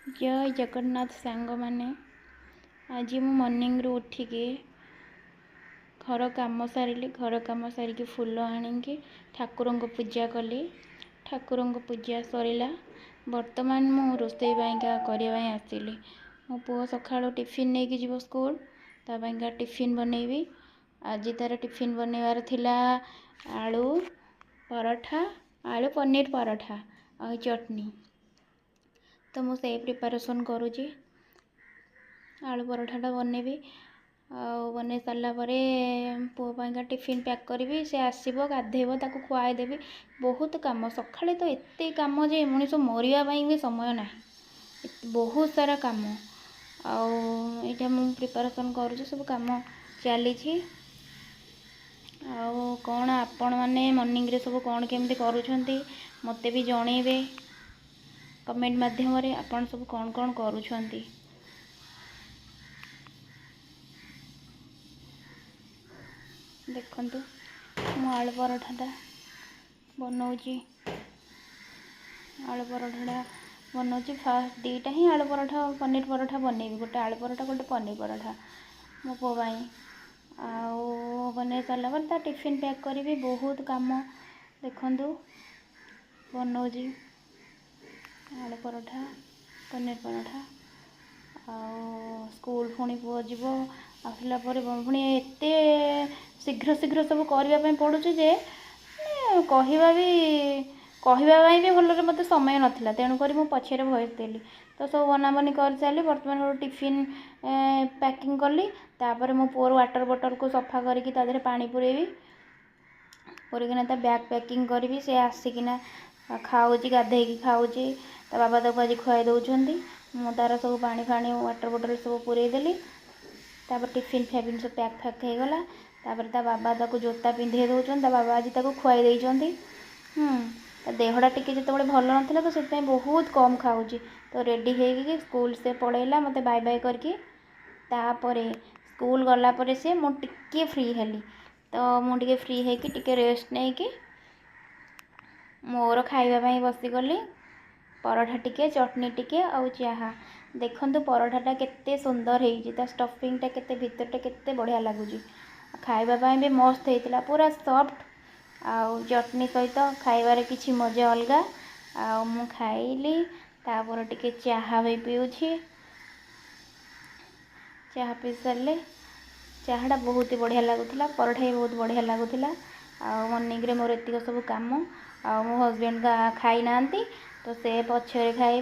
ଜୟ ଜଗନ୍ନାଥ ସାଙ୍ଗମାନେ। ଆଜି ମୁଁ ମର୍ଣ୍ଣିଂରୁ ଉଠିକି ଘର କାମ ସାରିଲି। ଘର କାମ ସାରିକି ଫୁଲ ଆଣିକି ଠାକୁରଙ୍କ ପୂଜା କଲି। ଠାକୁରଙ୍କ ପୂଜା ସରିଲା, ବର୍ତ୍ତମାନ ମୁଁ ରୋଷେଇ ପାଇଁକା କରିବା ପାଇଁ ଆସିଲି। ମୋ ପୁଅ ସକାଳୁ ଟିଫିନ୍ ନେଇକି ଯିବ ସ୍କୁଲ, ତା ପାଇଁକା ଟିଫିନ୍ ବନେଇବି। ଆଜି ତା'ର ଟିଫିନ୍ ବନେଇବାର ଥିଲା ଆଳୁ ପରଠା, ଆଳୁ ପନିର ପରଠା ଆଉ ଚଟନି। ତ ମୁଁ ସେଇ ପ୍ରିପାରେସନ୍ କରୁଛି। ଆଳୁ ପରଠାଟା ବନେଇବି ଆଉ ବନେଇ ସାରିଲା ପରେ ପୁଅ ପାଇଁକା ଟିଫିନ୍ ପ୍ୟାକ୍ କରିବି। ସେ ଆସିବ, ଗାଧେଇବ, ତାକୁ ଖୁଆଇଦେବି। ବହୁତ କାମ ସକାଳେ, ତ ଏତେ କାମ ଯେ ମଣିଷ ମରିବା ପାଇଁ ବି ସମୟ ନାହିଁ, ବହୁତ ସାରା କାମ। ଆଉ ଏଇଟା ମୁଁ ପ୍ରିପାରେସନ୍ କରୁଛି, ସବୁ କାମ ଚାଲିଛି। ଆଉ କ'ଣ ଆପଣମାନେ ମର୍ଣ୍ଣିଂରେ ସବୁ କ'ଣ କେମିତି କରୁଛନ୍ତି, ମୋତେ ବି ଜଣେଇବେ କମେଣ୍ଟ ମାଧ୍ୟମରେ, ଆପଣ ସବୁ କ'ଣ କ'ଣ କରୁଛନ୍ତି। ଦେଖନ୍ତୁ, ମୁଁ ଆଳୁ ପରଠାଟା ବନଉଛି। ଆଳୁ ପରଠାଟା ବନଉଛି। ଫାଷ୍ଟ ଦୁଇଟା ହିଁ ଆଳୁ ପରଠା ଆଉ ପନିର ପରଠା ବନେଇବି, ଗୋଟେ ଆଳୁ ପରଠା, ଗୋଟେ ପନିର ପରଠା ମୋ ପୁଅ ପାଇଁ। ଆଉ ବନେଇ ସାରିଲା ପରେ ତା ଟିଫିନ୍ ପ୍ୟାକ୍ କରିବି। ବହୁତ କାମ। ଦେଖନ୍ତୁ, ବନଉଛି ଆଳୁ ପରଠା, ପନିର ପରଠା। ଆଉ ସ୍କୁଲ ପୁଣି ପୁଅ ଯିବ, ଆସିଲା ପରେ ପୁଣି ଏତେ ଶୀଘ୍ର ଶୀଘ୍ର ସବୁ କରିବା ପାଇଁ ପଡ଼ୁଛି ଯେ କହିବା ବି କହିବା ପାଇଁ ବି ଭଲରେ ମୋତେ ସମୟ ନଥିଲା, ତେଣୁକରି ମୁଁ ପଛରେ ଭଏସ୍ ଦେଲି। ତ ସବୁ ବନାବନି କରିସାରିଲି, ବର୍ତ୍ତମାନ ଗୋଟେ ଟିଫିନ୍ ପ୍ୟାକିଂ କଲି। ତାପରେ ମୋ ପୁଅର ୱାଟର୍ ବଟଲ୍କୁ ସଫା କରିକି ତା ଦେହରେ ପାଣି ପୁରେଇବି, ପୁରେଇକିନା ତା ବ୍ୟାଗ୍ ପ୍ୟାକିଂ କରିବି। ସେ ଆସିକିନା ଖାଉଛି, ଗାଧେଇକି ଖାଉଛି। ତା ବାବା ତାକୁ ଆଜି ଖୁଆଇ ଦେଉଛନ୍ତି। ମୁଁ ତା'ର ସବୁ ପାଣି ଫାଣି, ୱାଟର୍ ବଟଲ୍ ସବୁ ପୁରେଇ ଦେଲି। ତାପରେ ଟିଫିନ୍ ଫିଫିନ୍ ସବୁ ପ୍ୟାକ୍ ଫ୍ୟାକ୍ ହେଇଗଲା। ତାପରେ ତା ବାବା ତାକୁ ଜୋତା ପିନ୍ଧେଇ ଦେଉଛନ୍ତି। ତା ବାବା ଆଜି ତାକୁ ଖୁଆଇ ଦେଇଛନ୍ତି। ତା ଦେହଟା ଟିକେ ଯେତେବେଳେ ଭଲ ନଥିଲା, ତ ସେଥିପାଇଁ ବହୁତ କମ୍ ଖାଉଛି। ତ ରେଡ଼ି ହେଇକି ସ୍କୁଲ ସେ ପଳେଇଲା ମୋତେ ବାଏ ବାଏ କରିକି। ତାପରେ ସ୍କୁଲ ଗଲା ପରେ ସେ ମୁଁ ଟିକିଏ ଫ୍ରି ହେଲି। ତ ମୁଁ ଟିକେ ଫ୍ରି ହେଇକି ଟିକେ ରେଷ୍ଟ ନେଇକି ମୋର ଖାଇବା ପାଇଁ ବସିଗଲି। ପରଠା ଟିକେ, ଚଟଣି ଟିକେ ଆଉ ଚାହା। ଦେଖନ୍ତୁ, ପରଠାଟା କେତେ ସୁନ୍ଦର ହେଇଛି, ତା ଷ୍ଟଫିଂଟା କେତେ, ଭିତରଟା କେତେ ବଢ଼ିଆ ଲାଗୁଛି। ଖାଇବା ପାଇଁ ବି ମସ୍ତ ହେଇଥିଲା, ପୁରା ସଫ୍ଟ। ଆଉ ଚଟଣି ସହିତ ଖାଇବାରେ କିଛି ମଜା ଅଲଗା। ଆଉ ମୁଁ ଖାଇଲି, ତାପରେ ଟିକେ ଚାହା ବି ପିଉଛି। ଚାହା ପିଇ ସାରିଲେ ଚାହାଟା ବହୁତ ବଢ଼ିଆ ଲାଗୁଥିଲା, ପରଠା ବି ବହୁତ ବଢ଼ିଆ ଲାଗୁଥିଲା। ଆଉ ମର୍ଣ୍ଣିଂରେ ମୋର ଏତିକ ସବୁ କାମ। ଆଉ ମୋ ହଜବେଣ୍ଡ ଖାଇନାହାନ୍ତି, ତ ସେ ପଛରେ ଖାଇବେ।